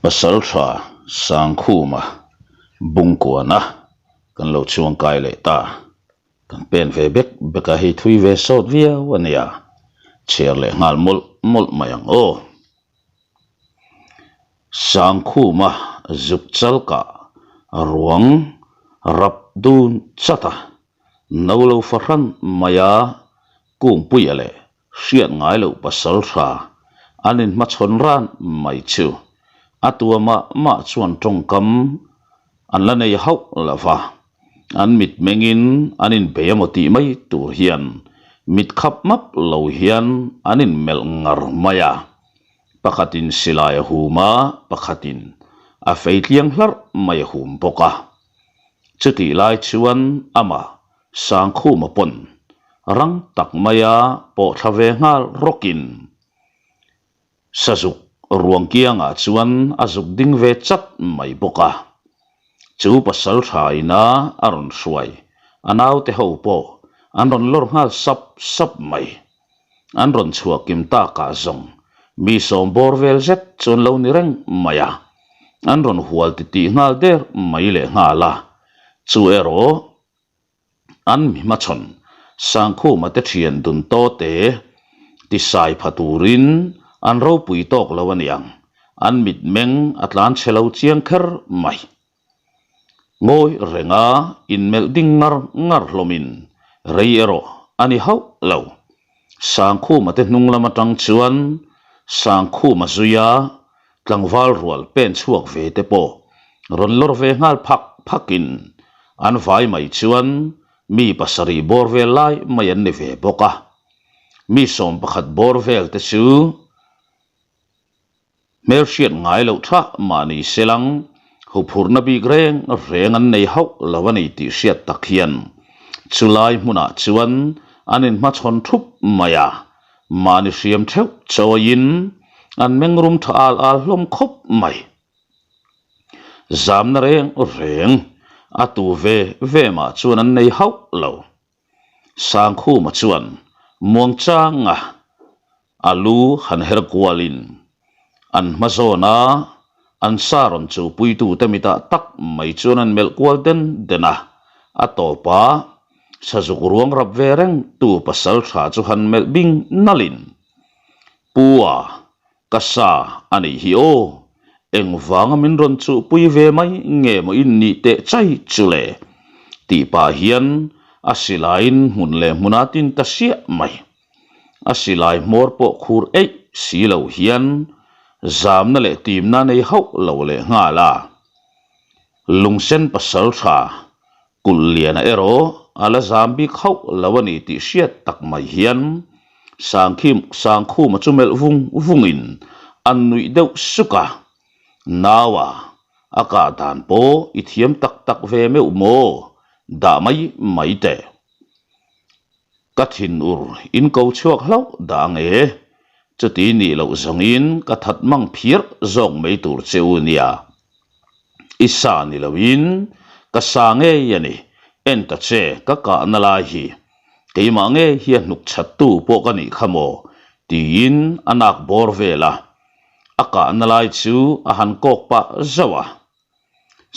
Pasaltha Sangkhuma Bungkuana kan lo chuangkai leh ta. Kan pen ve bek bek a, hei thui ve sawt viau a nia. Chhiar leh nghal mawlh mawlh mai ang aw. Sangkhuma zuk chalkah ruang rap dun chat a, no lo fahran mai a, Kungpuia leh Hriat ngai loh pasal hra an inhmachhawn ran mai chu a tua mah mah chuan tawngkam an la nei hauh lo va, an mitmengin an inbei emaw tih mai tur hian mit khap map lo hian an inmelh ngar mai a, pakhatin silai a hum a, pakhatin a fei tliang hlarh mai a hum bawk a. Chutih lai chuan amah Sangkhuma pawn rang tak maia pawh thla ve nghal rawkin Sazuk ruang kiangah chuan a zuk ding ve chat mai bawk a. Chu pasal tha ina a rawn hruai a naute ho pawh an rawn lawr nghal sap sap mai. An rawn chhuah kim takah zawng mi sawm bawr vel zet chu an lo ni reng mai a, an rawn hual titih nghal der mai leh nghal a. Chu erawh An mi hmachhawn Sangkhuma te thian dun tawte tisai pha turin an ropui tawk lo a niang, an mitmeng a tlan chhe lo chiang kher mai. Ngawi renga inmelh ding ngar ngar hlawmin rei erawh a ni hauh lo. Sangkhuma te hnung lam atang chuan Sangkhuma zuia tlangval rual pen chhuak ve te pawh rawn lawr ve nghal phak phakin an vai mai chuan mi pasarih bawr vel lai mai an ni ve bawk a. Mi 11 bawr vel te chu hmelhriat ngai loh tha mahni selang huphurhna bik reng reng an nei hauh lo a ni tih hriat tak hian chulai hmunah chuan an inhmachhawn thup mai a. Mahni hriam theuh chawiin an mengrum tha al al hlawm khawp mai. Zamna reng reng a tu ve ve mah chuan an nei hauh lo. Sangkhuma chuan muangchanga a lu han her kualin an hma zawna an sa rawn chuhpuitute mitah tak mai chuan an melh kual den den a, a tawpah Sazuk ruang rap ve reng tu pasal tha chu han melh bing nalhin, Pu a, ka sa a nih hi aw, engvanga min rawn chuhpui ve mai nge maw in nih teh chai chu le? tih pah hian a silaiin hmun leh hmun a tin ta siah mai. A silai hmawr pawh khur eih si lo hian zamna leh timna nei hauh lo leh nghal a. Lungsen pasal tha Kulh liana erawh a la zam bik hauh lo a ni tih hriat tak mai hian Sangkhim Sangkhuma chu melh vung vungin an nuih deuh suk a, Naua, a kah dan pawh i thiam tak tak ve meuh maw? Dah mai mai teh. Ka thinur in ko chhuak hlauh dah ang e, chuti nih loh zawngin ka that mang phiar zawk mai tur che u nia. I sa ni loin ka sa ngei a ni, en ta che ka kahna lai hi keimah ngei hi a hnuk chhattu pawh ka nih kha maw tiin a nak bawr vel a, a kahna lai chu a han kawk pah zauh a.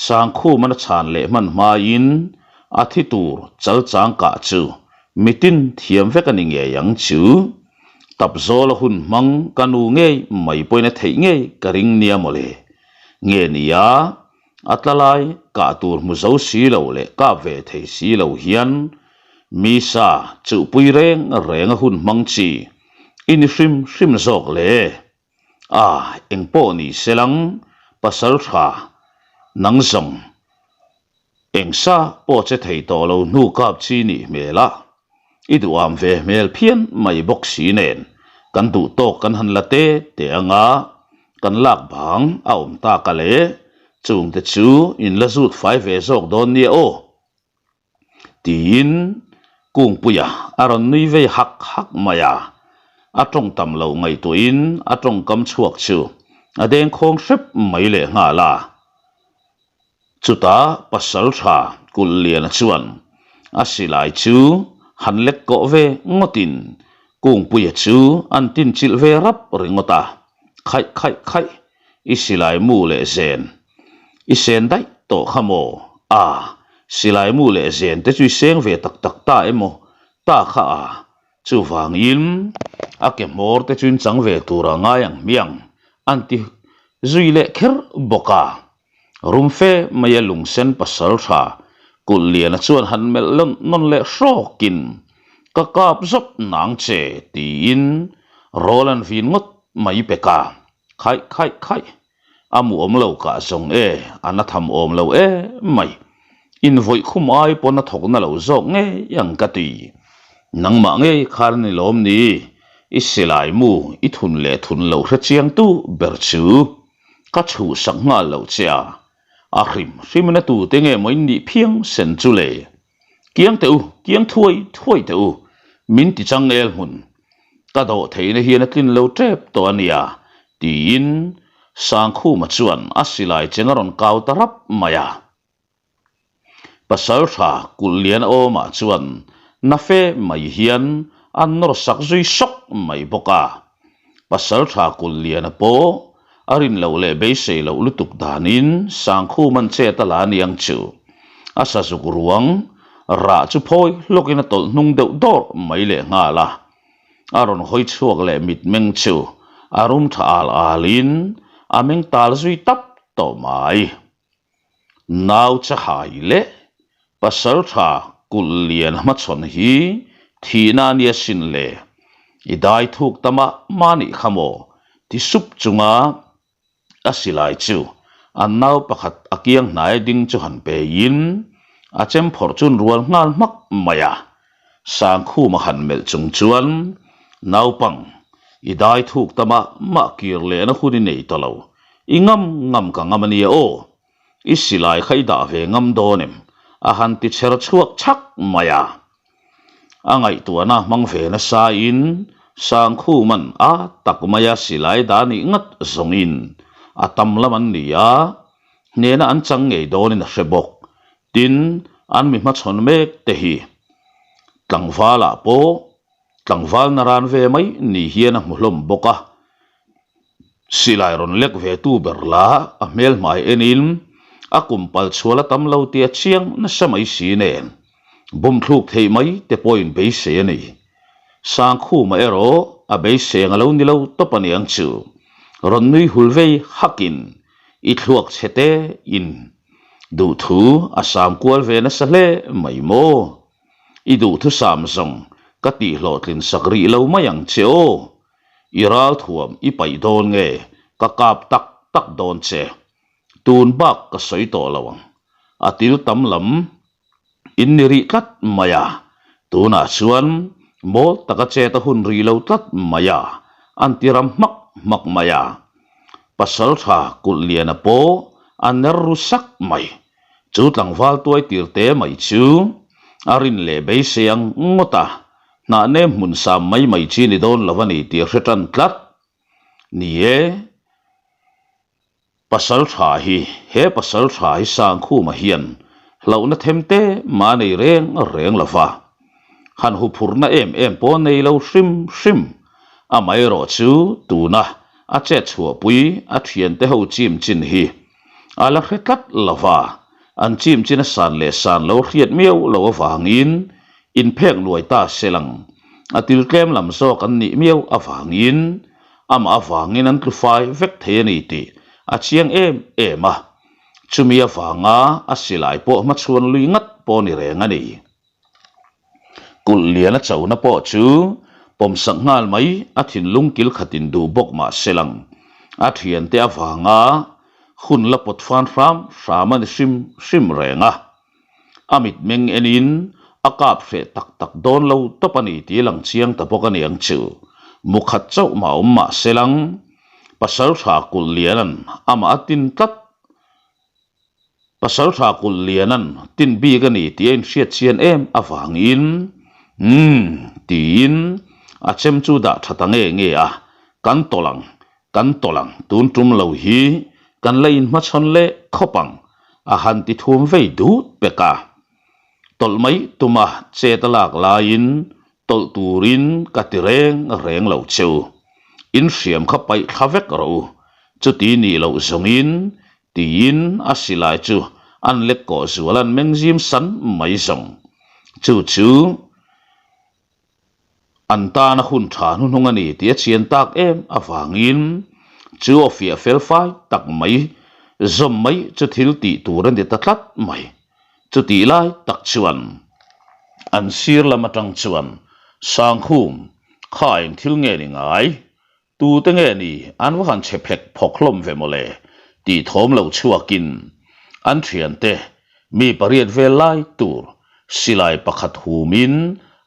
Sangkhumana chhan leh hman hmain a thi tur chal chang kah chu mitin thiam vek a ni ngei ang chu. Tapzawl a hun hmang ka nu ngei mai pawhin a theih ngei ka ring nia mawle. Nge nia, a tla lai kah tur hmu zo si lo leh kap ve thei si lo hian mi sa chuhpui reng reng a hun hmang chi i ni hrim hrim zawk le. A, engpawh ni selang pasal tha nang zawng eng sa pawh che thei tawh lo hnu kap chi nih hmel a, i duham ve hmel phian mai bawk si nen kan duh tawk kan han la te te anga kan lak bang a awm tak a le, chungte chu in la zut fai ve zawk dawn nia aw. Tiin Kungpuia a rawn nui vei hak hak mai a, a tawng tam loh ngaihtuahin a tawngkam chhuak chu a dengkhawng hrep mai leh nghal a. Chutah pasal tha kulh liana chuan a silai chu han lek kawh ve ngawtin Kungpuia chu an tinchilh ve rap ringawt a, khaih khaih khaih. I silai mu leh zen i sen daih tawh kha maw? A, silai mu leh zen te chu i seng ve tak tak ta emaw ta kha a? Chuvangin a ke hmawr te chu in chang ve tur a ngai ang hmiang an ti zui leh kher bawk a. Rum fe maia lungsen pasal tha kulh liana chuan han melh lawn nawn leh hrawkin ka kap zawt nang che tiin rawl an vin ngawt mai pek a. Khaih khaih khaih, a mu awm lo kah zawng e, a na tham awm lo e mai. In vawih khum ai pawn a thawk na lo zawk ngei ang ka ti. Nangmah ngei khan a ni lawm ni, i silai mu i thun leh thun lo hre chiang tu ber chu ka chhuhsak nghal loh che a, a hrim hrim in a tute nge maw in nih phiang sen chu le. Kiang teh u, kiang thuai thuai teh u, min ti chang el hmun. Ka dawh theihna hian a tlin lo tep tawh a nia, tiin Sangkhuma chuan a silai cheng a rawn kau ta rap mai a. Pasaltha kulh lian awmah chuan na fe mai hian a nawr sak zui sawk mai bawk a. Pasaltha kulh liana pawh a rin loh leh beisei loh lutuk danin Sangkhuman chet a la aniang chu. A sazuk ruang rah chu phawi hlawkin a tawlh hnung deuh dawrh mai leh nghal a. A rawn hawi chhuak leh mitmeng chu a rum tha al alin a meng tal zui tap tawh mai. Nau chahai leh pasaltha kulh lian hmachhawn hi thihna a nia sin le, i dai thuk ta mah mah nih kha maw ti sup chunga a silai chu an nau pakhat a kiang hnai ding chu han peiin a chem phawrh chun rual nghal hmak mai a. Sangkhuma han melh chung chuan naupang i dai thuk ta mah mah kir lehna hun i nei ta lo, i ngam ngam ka ngam a nia aw, i silai kha i dah ve ngam dawn em? a han ti chher chhuak chhak mai a. A ngaihtuahna hmang ve nasa in Sangkhuman a tak maia silai dah nih ngat zawngin a tam lam an ni a, hnena an chang ngei dawnin a hre bawk. Tin, an mi hmachhawn mek te hi tlangvalah pawh tlangval naran ve mai ni hian a hmu hlawm bawk a. Silai rawn lek ve tu ber la a hmel hmai enin a kum pal chhual a tam lo tia chiang nasa mai si nen bum thluk theih mai te pawhin beisei a ni. Sangkhuma erawh a beiseng a lo ni lo tawp aniang chu rawn nui hul vei hakin i thluak chhe te in duhthu a sam kual ve nasa hle mai maw? I duhthusam zawng ka tihhlawhtlin sak rih lo mai ang che aw. I ralthuam i paih dawn nge ka kap tak tak dawn che. Tun bak ka sawi tawh lo ang. A til tam lam in ni rih tlat mai a, tunah chuan mawl taka chet a hun rih lo tlat mai a, an ti ram hmak hmak mai a. Pasaltha kulh liana pawh a ner ru sak mai. Chu tlangval tuai tir te mai chu a rin leh beisei ang ngawt a, hnah nem hmun sam mai mai chi ni dawn lo a ni tih a hre tan tlat. Ni e, pasal tha hi, he pasal tha hi Sangkhuma hian hlauhna them te mah a nei reng reng lo va, han huphurhna em em pawh a nei lo hrim hrim. Amaherawhchu tuna a chet chhuahpui a thiante ho chim chin hi A la hre tlat lo va, an chim chin a san leh san lo hriat miau lo avangin inphek luai ta se lang. A til tlem lam zawk an nih miau avangin amah avangin an tlu fai vek thei a ni tih a chiang em em a. Chumi avanga a silai pawh hmachhuan lui ngat pawh ni reng a ni. Kulh lian a chona pawh chu pawmsak nghal mai a thinlung kil khatin duh bawk mah se lang. A thiante avanga hun la pawt fan hram hram a ni hrim hrim reng a. A mitmeng enin a kap hreh tak tak dawn lo tawp a ni tih lang chiang ta bawk a niang chu. Mukhat chauh mah awm mah se lang. Pasaltha kulh lianan amah a tin tlat. Pasaltha kulh lianan tin bik a ni tih a inhriat chian em avangin Umm tiin a chem chu dah tha ta nge nge a, kan tawlh ang, kan tawlh ang, tun tum lo hi kan la inhmachhawn leh khawp ang a han ti thum vei dut pek a. Tawlh mai tuma chet a lak laiin tawlh turin ka ti reng reng lo cheu. In hriam kha paih thla vek rawh u. Chuti nih loh zawngin tiin a silai chu an lek kawh zual an meng zim san mai zawng. Chu chu an tana hun tha hnuhnung a ni tih a chian tak em avangin chu aw fiah fel fai tak mai zawm mai chu thil tih tur a ni ta tlat mai. Chutih lai tak chuan an sir lam atang chuan Sangkhum kha eng thil nge ni ngai? Tute nge ni an va han che phek phawk hlawm ve mawle tih thawm lo chhuakin an thiante mi pariat vel lai tur silai pakhat humin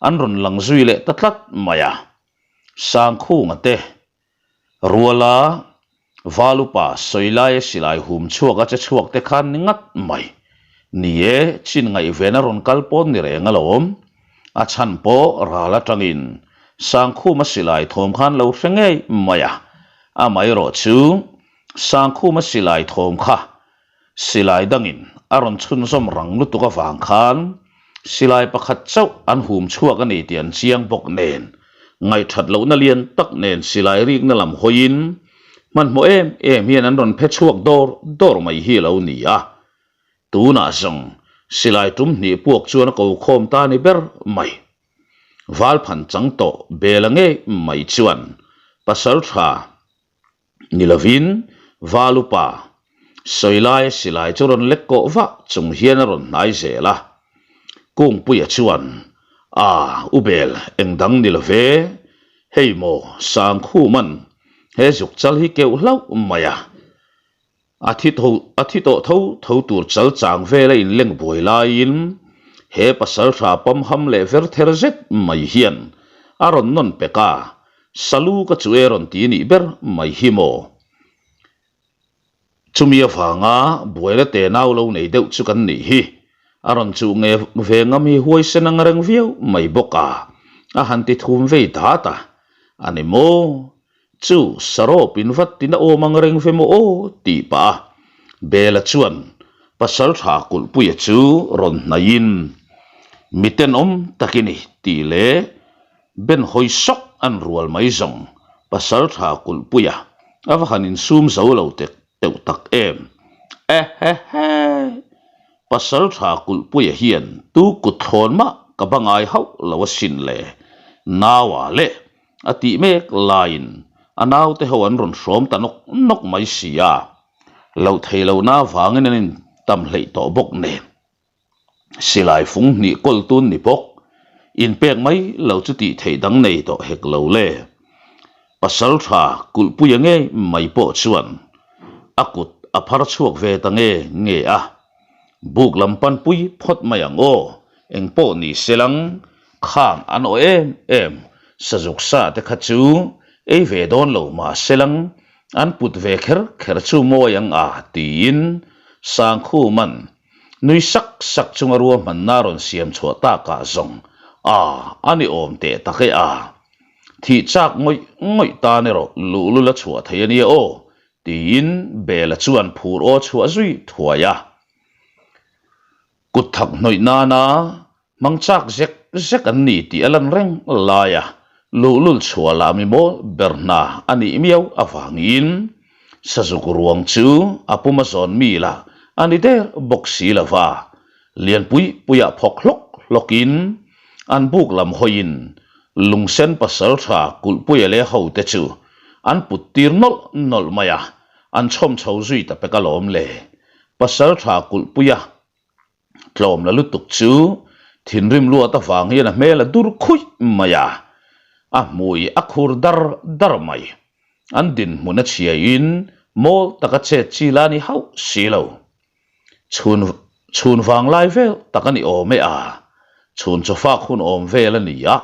an rawn lang zui leh ta tlat mai a. Sangkhunga te Ruala Valupa sawi laia silai hum chhuak a che chhuak te khan ni ngat mai. Ni e, chin ngaihven a rawn kal pawn ni reng alawm. A chhan pawh ral atangin Sangkhuma silai thawm khan lo hre ngei mai a, amaherawh chu Sangkhuma silai thawm kha Silai dangin a rawn chhunzawm rang lutuk avang khan silai pakhat chauh an hum chhuak a ni tih an chiang bawk nen, ngaihthat lohna lian tak nen silai rikna lam hawiin hmanhmawh em em hian an rawn phe chhuak dawr dawr mai hi a lo ni a. Tunah zawng silai tum hnih puak chuan a ko khawm ta ni ber mai. Valphan chang tawh bela ngei mai chuan pasal tha Ni lovin Valupa sawi laia silai chu rawn lek kawh vah chung hian a rawn hnai zel a. Kungpuia chuan, A, u Bel, eng dang ni love, hei maw Sangkhuman he zuk chal hi keuh hlauh mai a. A thi tho a thi tawh tho tho tur chal chang vela inleng buai laiin he pasaltha pamham leh ver ther zet mai hian a rawn nawn pek a, Salu ka chu e rawn ti nih ber mai hi maw? Chumi avanga buaina tenau lo nei deuh chu kan nih hi. A rawn chuh nge ve ngam hi huaisen ang reng viau mai bawk a, a han ti thum vei dat a, a ni maw? Chu sarawp in vat tin a awm ang reng ve maw aw tih pah a, Bela chuan pasal tha kulhpuia chu rawn hnaihin mi tenawm tak i ni tih leh ben hawi sawk an rual mai zawng pasal tha kulhpuia a va han insum zo lo tek teuh tak em. Ehehe! Pasal tha kulhpuia hian tu kut thlawn mah ka ba ngai hauh lo asin le, naua leh A tih mek laiin a naute ho an rawn hrawm ta nawk nawk mai si a, loh theih lohna avangin an intam hleih tawh bawk nen. Silai fung hnih kawl tun ni bawk, inpek mai lo chu tih theih dang nei tawh hek lo le. Pasal tha kulhpuia ngei mai pawh chuan a kut a phar chhuak ve ta nge nge a, Buk lam panpui phawt mai ang aw, engpawh ni se lang Khang an awh em em, sazuk sa te kha chu ei ve dawn lo mah se lang, an put ve kher kher chu mawi ang a tiin Sangkhuman nui sak sak chunga ruahmanna rawn siam chhuah takah zawng a a ni awm teh tak e a. Thih chak ngawih ngawih tan erawh luhlul a chhuah thei a nia aw tiin Bela chuan phur aw chhuah zui thuai a. Kut thak hnawih nana Hmang chak zek zek an ni tih a lan reng lai a, luhlul chhuah lah mi mawl ber hna a nih miau avangin sazuk ruang chu a pum a zawn mi lah a ni der bawk si lo va, lianpui puiah phawk hlawk hlawkin an buk lam hawiin lungsen pasaltha kulhpuia leh hote chu an put tir nawlh nawlh mai a, an chhawm chho zui ta pek alawm le. Pasaltha kulhpuia Tlawm la lutuk chu thinrim luat avang hian a hmel a dur khuih mai a, a hmui a khur dar dar mai. An dinhmun a chhiaiin mawl taka chet chi la ni hauh si lo. Chhun chhun vang lai vel tak a ni awm e a, chhun chawfak hun awm vel a ni a,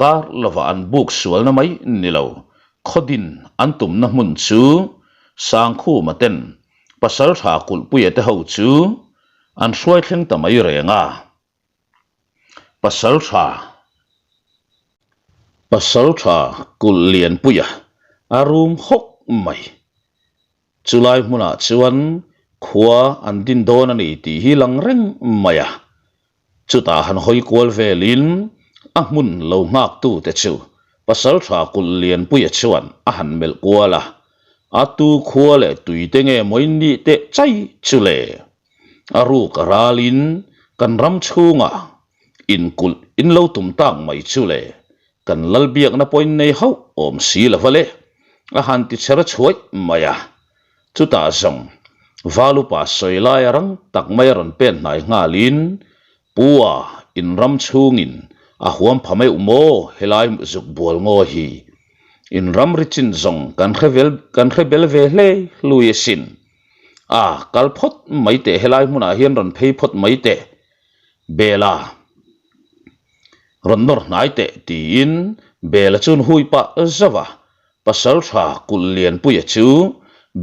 kar lovah an buk sualna mai ni lo, khawdin an tumna hmun chu Sangkhuma ten Pasaltha kulhpuia te ho chu an hruai thleng ta mai reng a, Pasaltha Pasaltha kulh lianpuia a rum hawk mai. Chulai hmunah chuan khua an din dawn a ni tih hi lang reng mai a, Chutah han hawi kual velin a hmun lo nghaktute chu Pasaltha kulh Lianpuia chuan a han melh kual a. A tu khua leh tui te nge maw in nih teh chai chu le? A ruk a ralin kan ram chhungah inkulh in lo tum tak mai chu le, kan lal biakna pawh in nei hauh awm si lo va le, a han ti chher chhuaih mai a. Chutah zawng Valupa sawi lai a rang tak mai a rawn pen hnai nghalin Pu a, in ram chhungin a huam pha meuh maw helai zuk bual ngaw hi? In ram ri chin zawng kan hre vel kan hre bel ve hle hlui asin. A, kal phawt mai teh helai hmunah hian rawn phei phawt mai teh. Bela, rawn nawr hnai teh tiin Bela chuan hui pah zauh a, Pasaltha kulh Lianpuia chu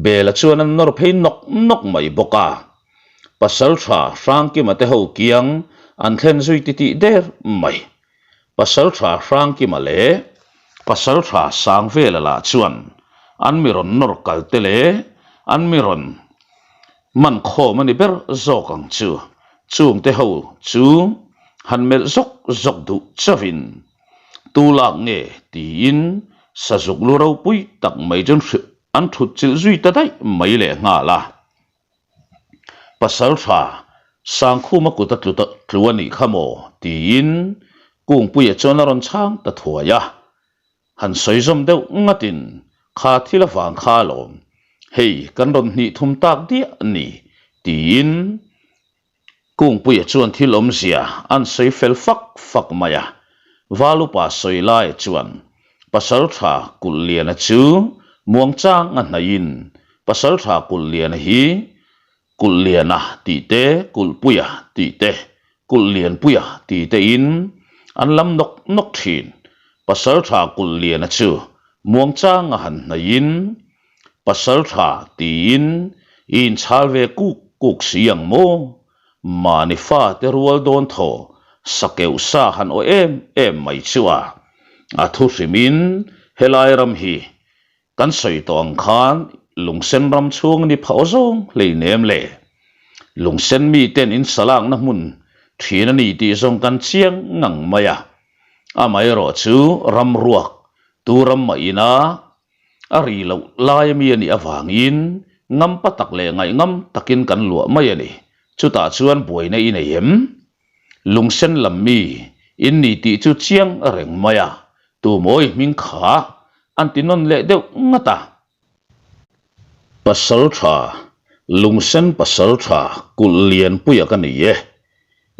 Bela chuan an nawr phei nawk nawk mai bawk a. Pasaltha Hrangkima te ho kiang an thlen zui titih der mai. Pasaltha Hrangkima leh Pasaltha Sangvela lah chuan an mi rawn nawr kal te leh an mi rawn man khawm a ni ber zawk ang chu. Chungte ho chu han melh zawk zawk duh chauhin Tu lak nge? tiin sazuk lu ropui tak mai chu an thut chilh zui ta daih mai leh nghal a. Pasaltha Sangkhuma kut a tlu ta tlu a nih kha maw? tiin Kungpuia chuan a rawn chhang ta thuai a. Han sawi zawm deuh ngatin kha thil avang kha alawm, hei kan rawn hnih thum tak diah a ni tiin Kungpuia chuan thil awmzia an sawi fel fak fak mai a, Valupa sawi laia chuan Pasaltha Kulhliana chu muangchang a hnaihin Pasaltha Kulhliana hi Kulhliana tih te, Kulhpuia tih te, Kulhlianpuia tih tein an lam nawk nawk thin. Pasaltha Kulhliana chu muangchang a han hnaihin Pasaltha tiin i inchhal ve kuk kuk si ang maw? Mahni fate rual dawn thaw sakeuh sa han aw em em mai chu a. A thu hrimin helai ram hi kan sawi tawh ang khan lungsen ram chhung a ni phah aw zawng hleinem le. Lungsen miten in salakna hmun thin a ni tih zawng kan chiang ngang mai a. Amaherawhchu ram ruak tu ram mah ina A ri loh lai ami a nih avangin ngampa tak leh ngaihngam takin kan luah mai a ni. Chutah chuan buaina i nei em? Lungsen lam mi in ni tih chu chiang reng mai a, tumawi hming kha an ti nawn leh deuh ngat a. Pasal tha, lungsen pasal tha kulh lianpuia ka ni e.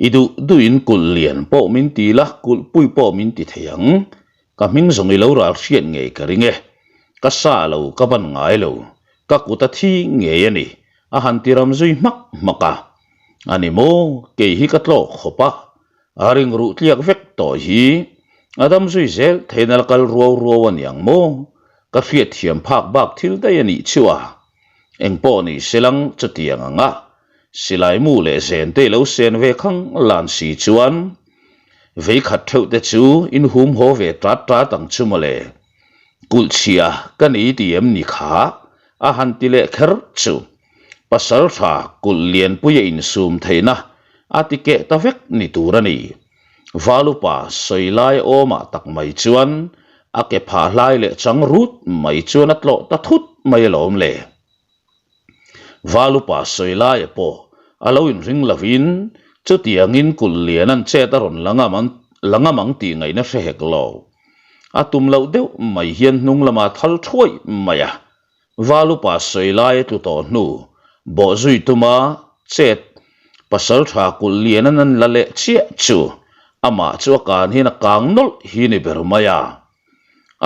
I duh duhin kulh lian pawh min ti la, kulhpui pawh min ti thei ang. Ka hming zawng i lo ral hriat ngei ka ring e. Ka sa lo, ka ban ngai lo. Ka kut a thi ngei a ni, a han ti ram zui hmak hmak a. A ni maw, kei hi ka tlawk khawp a. A ring ruh tliak vek tawh hi. A dam zui zel theihna la kal ruau ruau a ni ang maw? Ka hriat thiam phak bak thil daih a nih chu a. Engpawh ni selang chutiang ang a. Silai mu leh zen te i lo sen ve khang lan si chuan vei khat theuh te chu in hum haw ve tat tat ang chu mawle. Kulh chhia ka ni ti em ni kha a han ti leh kher chu pasal tha kulh lianpui a insum theihna a ti keh ta vek ni tur a ni. Valupa sawi lai awmah tak mai chuan a ke phah hlai leh chang rut mai chuan a tlawh ta thut mai alawm le. Valupa sawi laia pawh a lo inring lovin chutiangin kulh lian an chet a rawn la ngam ang la ngam ang tih ngaihna hre hek lo. A tum loh deuh mai hian hnung lamah thal thuai mai a. Valupa sawi laia tlu tawh hnu bawhzui tuma chet pasal tha kulh lian an an la leh chiah chu amah chu a kan hian a kang nawlh hi ni ber mai a.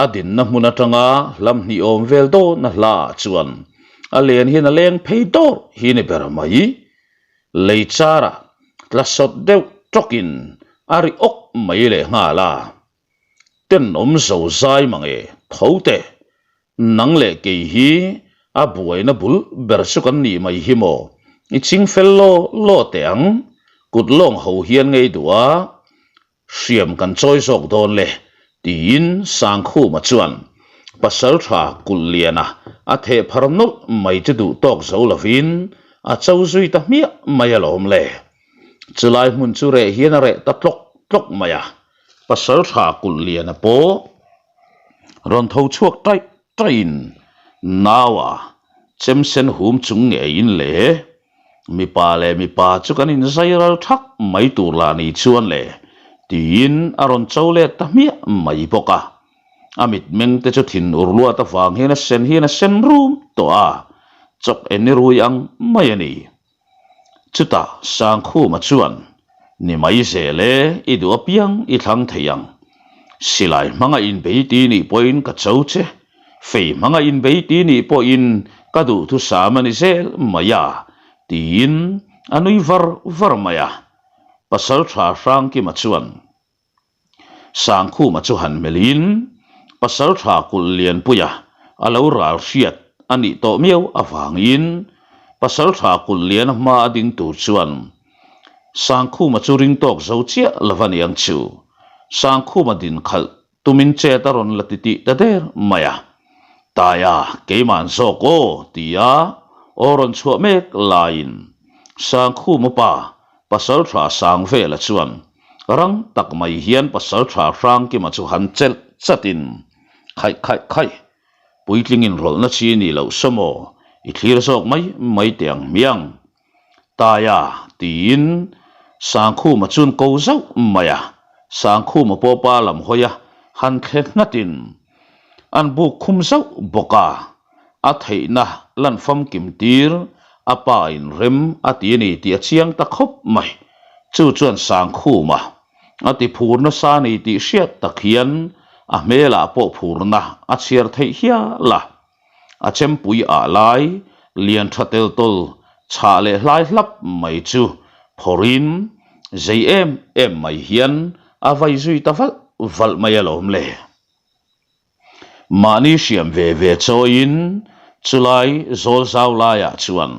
A dinna hmun atanga hlam hnih awm vel dawn a hla ah chuan a len hian a leng phei dawr hi ni ber mai. Lei charah tla sawt deuh tawkin a ri awk mai leh nghal a. Tenawm zo zai mange tho teh, nang leh kei hi a buaina bul ber chu kan nih mai hi maw? I ching fel law law teh ang, kut lawng ho hian ngei duh a, Hriam kan chawi zawk dawn le, tiin Sangkhuma chuan Pasalṭha Kulhliana a theh phar nawlh mai chu duh tawk zo lovin a cho zui ta hmiah mai alawm le. Chulai hmun chu reh hian a reh ta tlawk tlawk mai a, Pasalṭha Kulhliana pawh rawn tho chhuak taih taihin. Naua chem sen hum chung ngeiin le mipa leh mipa chu kan inzai ral thak mai tur lah ni chuan le tiin a rawn cho let ta hmiah mai bawk a. A mitmeng te chu thin ur luat avang hian a sen hian a sen rum tawh a, chawk en i rui ang mai a ni. Chutah Sangkhuma chuan, Ni mai zel e, i duh apiang i thlang thei ang. Silai hmanga inbei ti nih pawhin ka cho che, fei hmanga inbei ti nih pawhin ka duhthusam a ni zel mai a, tiin a nui var var mai a. Pasalṭha Hrangkima chuan, Sangkhuma chu han melhin Pasalṭha kulh Lianpuia a lo ral hriat a nih tawh miau avangin Pasalṭha kulh Liana hma a ding tur chuan Sangkhuma chu ring tawk zo chiah lo va niang chu. Sangkhuma din khalh Tumin chet a rawn la titih ta der mai a. Taia, keima'n zawk aw, tia aw rawn chhuah mek laiin Sangkhuma pa Pasalṭha Sangvela chuan rang tak mai hian Pasalṭha Hrangkima chu han chelh chatin, Khaih khaih khaih, puitling inrawlhna chi ni loh saw maw, i thlir zawk mai mai teh ang hmiang. Taia, tiin Sangkhuma chuan ko zauh mai a, Sangkhuma pawh pa lam hawi a han thle nghatin an buk khum zauh bawk a, a theihna lan famkim tir a pa inrem a ti a ni tih a chiang ta khawp mai. Chu chuan Sangkhuma a ti phur nasa a ni tih hriat tak hian a hmelah pawh phurna a chhiar theih hial a. A chempui ah lai lian tha tel tawl chhah leh hlai hlap mai chu phawrhin zei em em mai hian a vai zui ta valh valh mai alawm le. Mahni hriam ve ve chawiin chulai zawl zau laiah chuan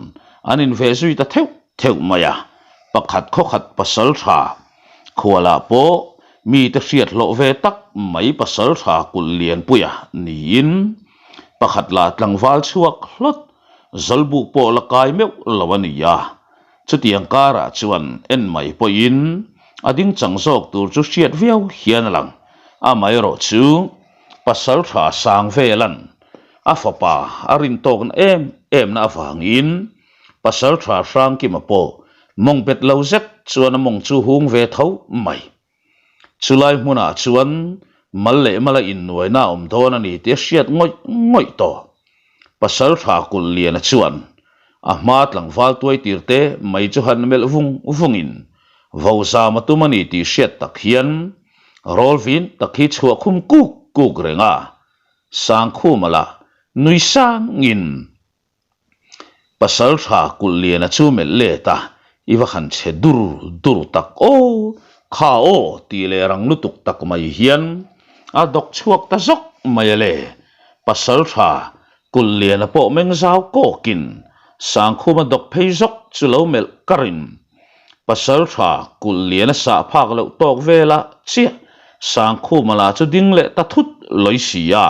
an inveh zui ta theuh theuh mai a, pakhat khawkhat pasal tha Khualah pawh mite hriat hlawh ve tak mai pasal tha kulh lianpuia niin pakhat lah tlangval chhuak hlawt zawlbuk pawh la kai meuh lo a ni a. Chutiang karah chuan en mai pawhin a ding chang zawk tur chu hriat viau hian a lang. Amaherawh chu pasal tha sang velan a fapa a rintawkna em emna avangin Pasal tha Hrangkima pawh mawng bet lo zet chuan a mawng chu hung ve tho mai. Chulai hmunah chuan mal leh mala innuaina a awm dawn a ni tih a hriat ngawih ngawih tawh. Pasal tha kulh Liana chuan a hma tlangval tuai tir te mai chu han melh vung vungin vo zam a tum a ni tih hriat tak hian rawl vin tak hi chhuah khum kuk kuk reng a, Sangkhuma lah nui sangin Pasal tha kulh liana chu melh let a, i va han chhe dur dur tak aw, kha aw tih leh rang lutuk tak mai hian a dawk chhuak ta zawk mai a le. Pasal tha kulh liana pawh meng zau kawkin Sangkhuma dawk phei zawk chu lo melh karin Pasal tha kulh liana sah phak loh tawk velah chiah Sangkhuma lah chu ding leh ta thut lawi si a.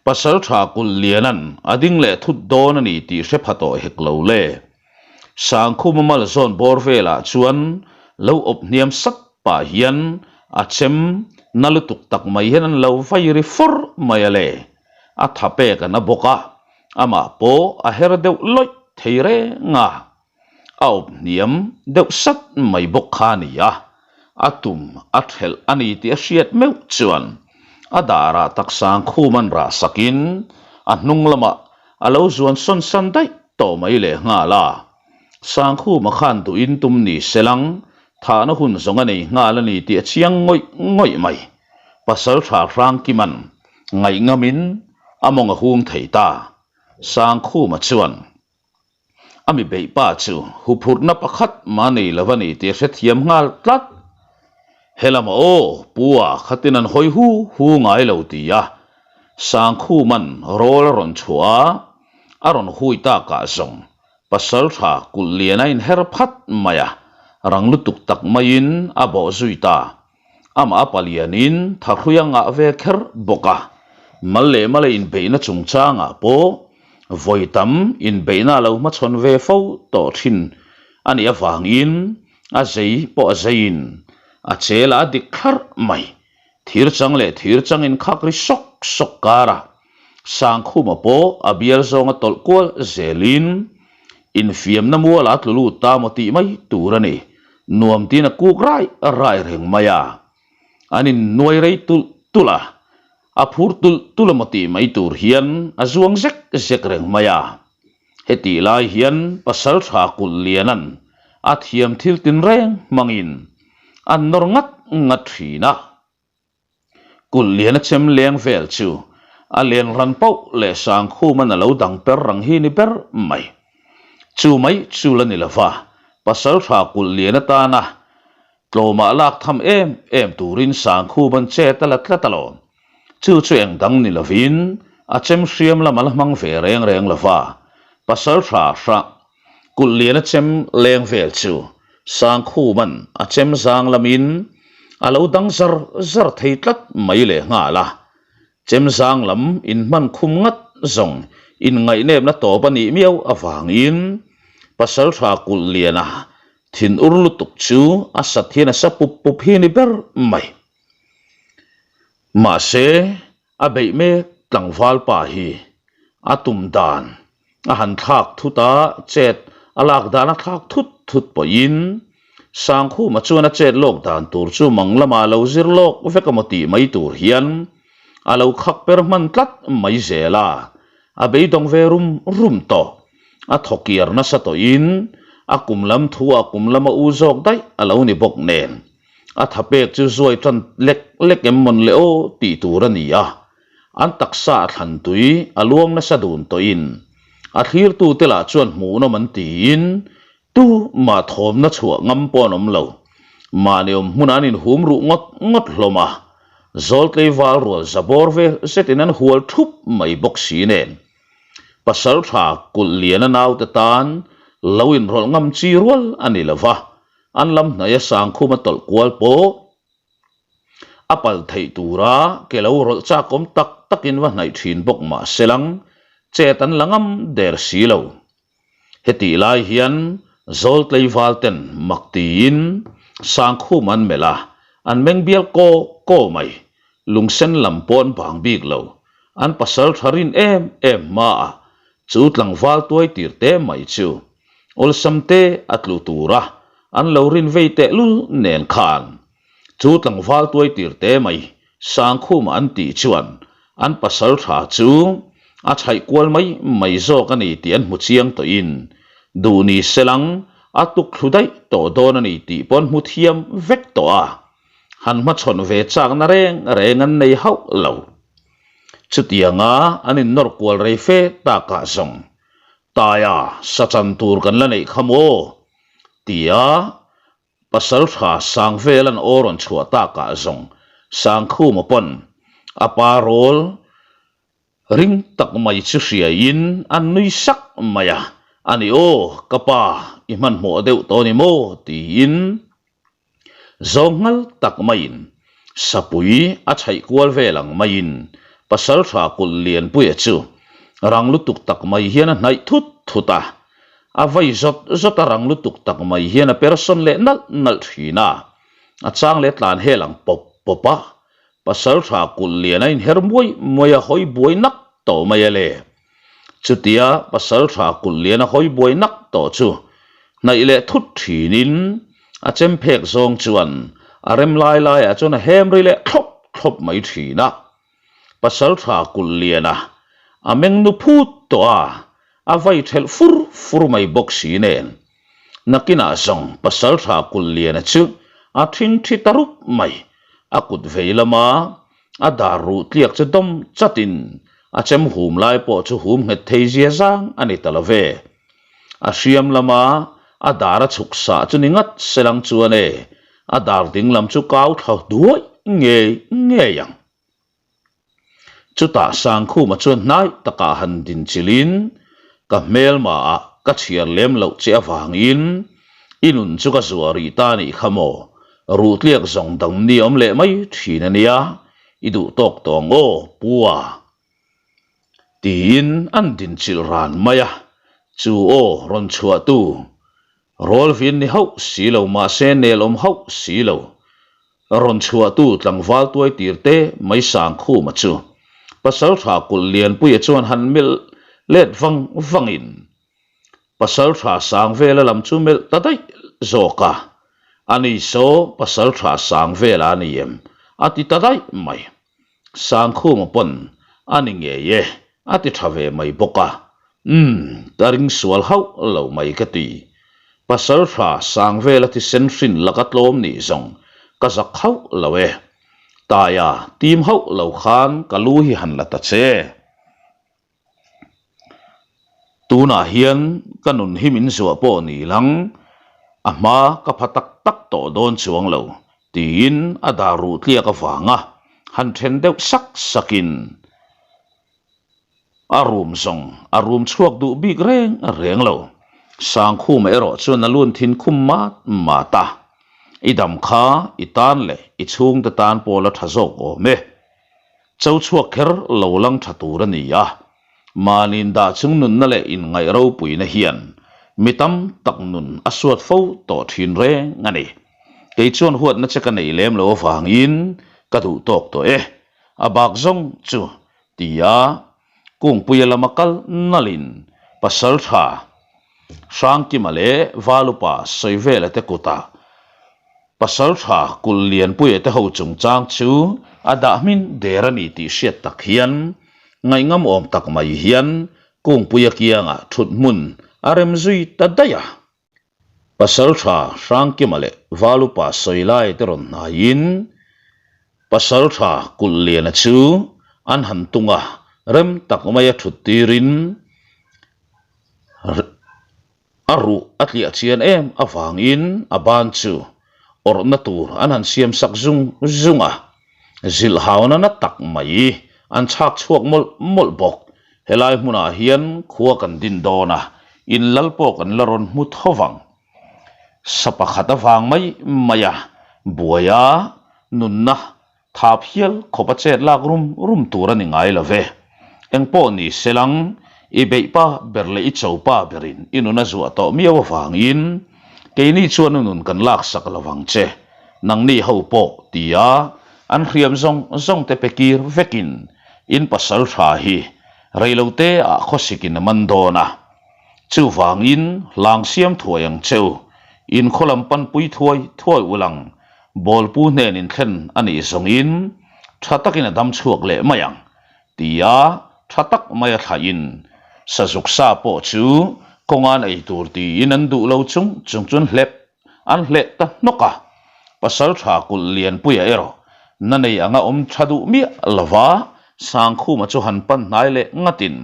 Pasal tha kulh lianan a ding leh thut dawn a ni tih hre pha tawh hek lo le. Sangkhuma malzawn bawr velah chuan lo awp hniam sat pah hian a chem na lutuk tak mai hian an lo vai ri fur mai a le. A tha pek a na bawk a, amah pawh a her deuh lawih thei reng a. A awp hniam deuh sat mai bawk kha a ni a, a tum a thelh a ni tih a hriat meuh chuan a darah taksa khum an rah sakin a hnung lamah a lo zuan sawn san daih tawh mai leh nghal a. Sangkhuma khan duhin tum ni selang thahna hun zawng a nei nghal a ni tih a chiang ngawih ngawih mai. Pasaltha Hrangkima'n ngaihngam-in a mawng a hung thei ta. Sangkhuma chuan. A mi beih pa chu huphurhna pakhat mah nei lo a ni tih a hrethiam nghal tlat. Helama aw, Pu a khatin an hawi hu hu ngai lo ti a, Sangkhuman rawl a rawn chhuah a, a rawn hui takah zawng Pasaltha kulh lian a inher phat mai a, rang lutuk tak maiin a bawh zui ta. Amah a palianin thahrui a ngah ve kher bawk a, mal leh mala inbeihna chungchangah pawh vawi tam inbeihna a lo hmachhawn ve fo tawh thin a nih avangin a zei pawh a zeiin a chel a dik thlarh mai. Thir chang leh thir chang inkhak ri sawk sawk karah. Sangkhuma pawh a bial zawnga tawlh kual zelin infiamna muala tlu lut ta maw tih mai tur a ni. Nuam tiin a kuk rai rai reng mai a. An innuai rei tulh tulh a, a phur tulh tulh a maw tih mai tur hian a zuang zek zek reng mai a. Hetih lai hian Pasaltha kulh lianan a thiam thil tinreng hmangin an nawr ngat ngat thin a. Kulh lian a chem leng vel chu a len ran pauh leh Sangkhuman a lo dang per rang hi ni ber mai. Chu mai chu la ni lova, Pasaltha kulh lian atana tlawmah lak tham em em turin Sangkhuman chet a la tlat alawm. Chu chu eng dang ni lovin a chem hriam lam a la hmang ve reng reng lova, Pasaltha hrah Kulh lian a chem leng vel chu Sangkhuman a chem zang lamin a lo dang zar zar thei tlat mai leh nghal a. Chem zang lam inhman khum ngat zawng inngaihnepna tawp a nih miau avangin Pasaltha kulh liana thinur lutuk chu a sat hian a sa pup pup hi ni ber mai. Mahse, a beih mek tlangval pa hi a tum dan a han thlak thut a, chet a lak dan a thlak thut thut pawhin Sangkhuma chuan a chet lawk dan tur chu mang lamah a lo zir lawk vek emaw tih mai tur hian a lo khak per hman tlat mai zel a, a beidawng ve rum rum tawh. A thawkiar nasa tawhin a kum lam thu ah kum lama u zawk daih a lo ni bawk nen. A tha pek chu zuai tan lek lek em mawn le aw tih tur a ni a, an taksa a thlan tui a luang nasa dun tawhin a thlirtute lah chuan hmuhnawm an tiin tu mah thawmna chhuah ngam pawh an awm lo. Mahni awm hmunah an inhum ruh ngawt ngawt hlawm a, Zawltlei val rual za bawr vel zetin an hual thup mai bawk si nen Pasaltha kulh liana naute tan lo inrawlh ngam chi rual a ni lo va, An lam hnaia Sangkhuma tawlh kual pawh a pal theih tura ke lo rawlh chakawm tak takin va hnaih thin bawk mah se lang chet an la ngam der si lo. Hetih lai hian Zawltlei val ten mak tiin Sangkhuma an melh a, an meng bial kaw kaw mai. Lungsen lam pawh an bang bik lo. An pasal tha rin em em hmaah chu tlangval tuai tir te mai chu Awlsam te a tlu tura an lo rin vei tehlul nen khan chu tlangval tuai tir te mai Sangkhuma an tih chuan an pasal tha chu a chhaih kual mai mai zawk a ni tih an hmu chiang tawhin duh ni selang a tuk thlu daih tawh dawn a ni tih pawh an hmu thiam vek tawh a, han hmachhawn ve chakna reng reng an nei hauh lo. Chutianga an innawr kual rei fe takah zawng Taia sa chan tur kan la neih kha maw? tia Pasaltha Sangvela'n aw rawn chhuah takah zawng Sangkhuma pawn a pa rawl ring tak mai chu hriaiin an nui sak mai a, Ani aw, ka pa, i hmanhmawh deuh tawh ni maw? tiin Zawng nghal tak maiin sapui a chhaih kual vel ang maiin Pasaltha kulh Lianpuia chu rang lutuk tak mai hian a hnaih thut thut a, a vei zawt zawt a rang lutuk tak mai hian a persawn leh nalh nalh thin a, a chang leh tlan hel ang pawp pawp a, Pasaltha kulh Lian a inher muai muai a hawi buai nak tawh mai a le. Chutia Pasaltha kulh lian a hawi buai nak tawh chu hnaih leh thut thinin a chem phek zawng chuan a rem lai laiah chuan a hem ri leh thlawp thlawp mai thin a. Pasaltha kulh liana a meng nu phut tawh a, a vai thelh fur fur mai bawk si nen. Nakinah zawng Pasaltha kulh liana chu a thingthi ta rup mai, a kut vei lama A dar ruh tliak chu dawm chatin a chem hum lai pawh chu hum nghet thei zia zang a ni ta lo ve. A hriam lama a dar a chhuk sah chu ni ngat selang chuan e, a dar ding lam chu kau thla duai ngei ngei ang. Chutah Sangkhuma chuan hnai takah han din chilhin ka hmelmaah ka chhiar lem loh che avangin i nun chu ka zuah rih ta nih kha maw? Ruhtliak zawng dang ni awm leh mai thin a nia, i duh tawk tawh ang aw, Pu a. Tiin an dinchilh ran mai a, chu aw rawn chhuahtu Rawlvin ni hauh si lo mahse nel awm hauh si lo rawn chhuahtu tlangval tuai tir te mai Sangkhuma chu. Pasalṭha kulh lianpuia chuan han melh let vang vangin Pasalṭha Sangvela lam chu melh ta daih zawk a, Ani saw Pasalṭha Sangvela a ni em? a ti ta daih mai. Sangkhuma pawn a ni ngei e, a ti tha ve mai bawk a. Umm, ka ring sual hauh lo mai ka ti. Pasalṭha Sangvela thisen hrin laka tlawm nih zawng ka zak hauh lo e. Taia tim hauh lo khan ka lu hi han la ta che. Tunah hian ka nun hi min zuah pawh ni lang, a hma ka pha tak tak tawh dawn chuang lo, tiin a dar ruh tliak avanga han then deuh sak sakin a rum zawng a rum chhuak duh bik reng reng lo. Sangkhuma erawh chuan a lun thin khum mat mat a, I dam kha i tan leh i chhungte tan pawh la tha zawk awm e. Cho chhuak kher lo lang tha tur a ni a, mahni indah chung nunna leh inngaih ropuina hian mi tam tak nun a suat fo tawh thin reng a ni. Kei chuan huatna che ka nei lem lo avangin ka duh tawk tawh e, a bak zawng chu tia Kungpuia lama kal nalhin pasal tha Hrangkima leh Valupa Sawivela te kutah Pasalṭha kulh lianpuia te ho chungchang chu a dah hmin der a ni tih hriat tak hian ngaihngam awm tak mai hian Kungpuia kiangah ṭhut hmun a rem zui ta daih a. Pasalṭha Hrangkima leh Valupa Sawilai te rawn hnaiin Pasalṭha kulh liana chu an han tung a, rem tak maia ṭhut tirin A ruh a tliah chian em avangin a ban chu awrhna tur an han siam sak zung zung a, zilhhauna na tak mai an chhak chhuak mawlh mawlh bawk. Helai hmunah hian khua kan din dawn a, in lal pawh kan la rawn hmu tho vang. Sa pakhat avang mai mai a, buaia nunna Thap hial khawp a chet lak rum rum tur a ni ngai lo ve. Eng pawh ni se lang, i beih pa ber leh i cho pa berin i nun a zuah tawh miau avangin keini chuan u nun kan lak sak lo vang che, nangni ho pawh tia an hriam zawng zawng te pe kir vekin in pasal tha hi reilote ah khawsikin a man dawn a. Chuvangin hlang siam thuai ang che u, in khaw lam panpui thuai thuai u lang Bawlpu hnen inthlen a nih zawngin tha takin a dam chhuak leh mai ang tia tha tak maia thlahin sazuk sa pawh chu kawngan ei tur tiin an duh lo chung chung chuan hlep an hleh ta hnawk a. Pasaltha kulh lianpuia erawh na nei anga awm tha duh miah lova Sangkhuma chu han pan hnai leh ngatin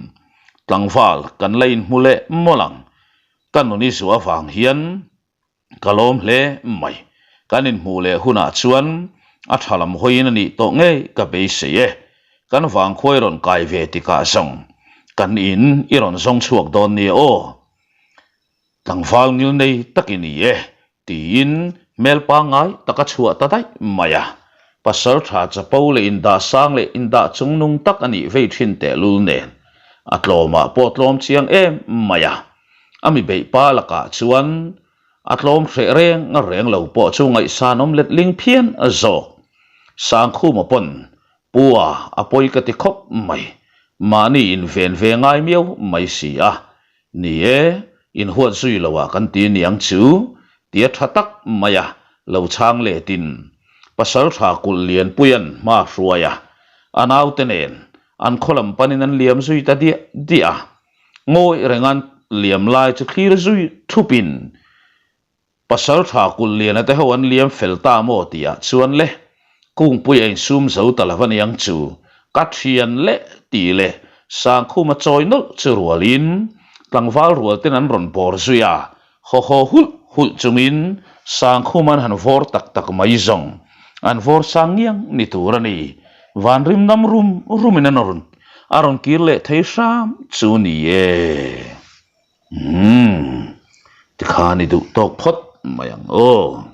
tlangval kan la inhmu leh mawlh ang ka nun i zuah avang hian Ka lawm hle mai. Kan inhmuh leh hunah chuan a tha lam hawiin a nih tawh ngei ka beisei e. Kan vangkhua i rawn kai ve tikah zawng kan in i rawn zawng chhuak dawn nia aw. Tlangval ngil nei tak i ni e tiin hmel pangngai tak a chhuah ta daih mai a. Pasal tha chapo leh indah sang leh indah chungnung tak a nih vei thin tehlul nen a tlawmah pawh tlawm chiang em mai a. A mi beih pa lakah chuan a tlawm hreh reng reng lo pawh chu ngaihsanawm letling phian zawk. Sangkhuma pawn Pua a pawi ka ti khawp mai, mahni inven ve ngai miau mai si a. Ni e, inhuat zui loah kan ti niang chu tia tha tak maia lo chhang letin Pasaltha kulh Lianpuia'n hma hruai a, a naute nen an khaw lam panin an liam zui ta diah diah a. Ngawi rengan liam lai chu thlir zui thupin pasal tha kulh liana te ho an liam fel ta maw tih ah chuan le kungpui a insum zo ta lo aniang chu ka thian leh tih leh Sangkhuma chawi nawlh chu rualin tlangval rual ten an rawn bawr zui a, haw haw hulh hulh chungin Sangkhuma an han vawr tak tak mai zawng an vawr sang ngiang ni tur a ni. Vanrim nam rum rumin an rawn a rawn kir leh thei hram chu ni e. Umm, tikhan i duh tawk phawt mai ang aw.